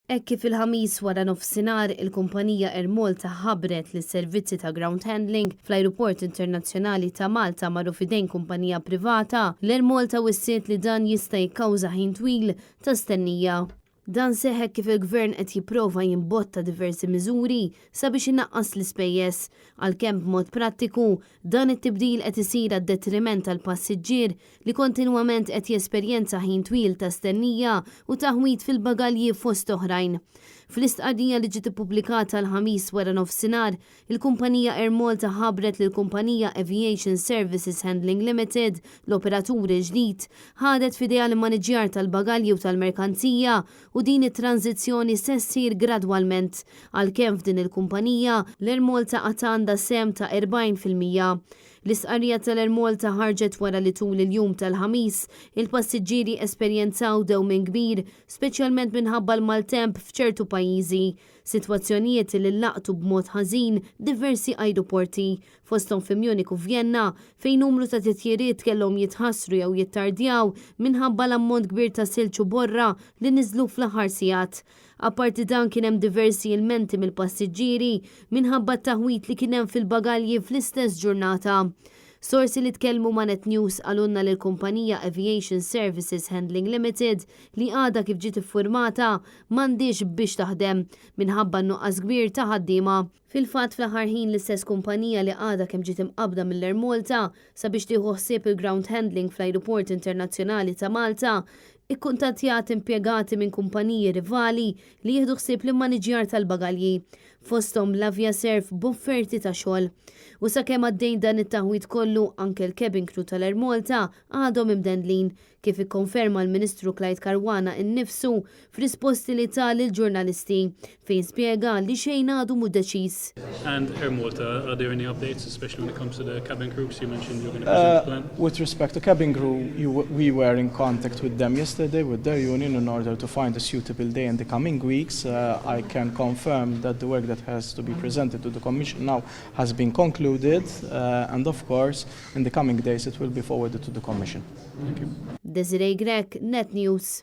Hekk kif il-Ħamis wara nofsinhar il-kumpanija Air Malta ħabbret li s-servizzi ta' ground handling fl-Ajruport Internazzjonali ta' Malta marru f'idejn kumpanija privata, l-Air Malta wissiet li dan jista' jikkawża ħin twil ta' stennija. Dan seħħ kif il-Gvern qed jipprova jimbotta diversi miżuri sabiex inaqqas l-ispejjeż, għalkemm b'mod prattiku dan it-tibdil qed isir għad-detriment tal-passiġġier li kontinwament qed jesperjenza ħin twil ta' stennija u taħwid fil-bagalji fost oħrajn. Fl-istqarrija li ġiet ippubblikata l-Ħamis wara nofsinhar, il-kumpanija Air Malta ħabbret li l-kumpanija Aviation Services Handling Limited, l-operatur il-ġdid, ħadet f'idejha l-immaniġjar tal-bagalji u tal-merkanzija u din it-tranżizzjoni se ssir gradwalment, għalkemm f'din il-kumpanija l-Air Malta għad għandha sehem ta' 40%. L-istqarrija tal-Air Malta ħarġet wara li tul il-jum tal-Ħamis, il-passiġġieri esperjenzaw dewmien kbir, speċjalment minħabba l-maltemp f'ċertu pajjiżi, sitwazzjonijiet li laqtu b'mod ħażin diversi ajruporti, fosthom fi Munich u Vjenna, fejn numru ta' titjiriet kellhom jitħassru jew jittardjaw minħabba l-ammont kbir ta' silġ u borra li niżlu fl-aħħar sigħat. Apparti dan, kien hemm diversi ilmenti mill-passiġġieri minħabba t-taħwid li kien hemm fil-bagalji fl-istess ġurnata. Sorsi li tkellmu ma' Net News qalulna li l-kumpanija Aviation Services Handling Limited, li għadha kif ġiet iffurmata, m'għandhiex biex taħdem minħabba n-nuqqas kbir ta' ħaddiema. Fil-fatt, fl-aħħar ħin l-istess kumpanija li għadha kemm ġiet imqabbda mill-Air Malta sabiex tieħu ħsieb il-ground handling fl-Ajruport Internazzjonali ta' Malta ikkuntattjat impjegati minn kumpaniji rivali li jieħdu ħsieb l-immaniġjar tal-bagalji, fosthom l-Aviaserv, b'offerti ta' xogħol. U sakemm għaddej dan it-taħwid kollu, anke l-cabin crew tal-Air Malta għadhom imdendlin, kif ikkonferma l-Ministru Clyde Caruana innifsu f'risposti li ta lill-ġurnalisti, fejn spjega li xejn għadu mhu deċiż. And Air Malta, are there any updates, especially when it comes to the cabin crew? 'Cause you mentioned you're going to present a plan. With respect to cabin crew, we were in contact with them yesterday, with their union, in order to find a suitable day in the coming weeks. I can confirm that the work that has to be presented to the Commission now has been concluded, and of course, in the coming days, it will be forwarded to the Commission. Thank you. Desiree Grech, Net News.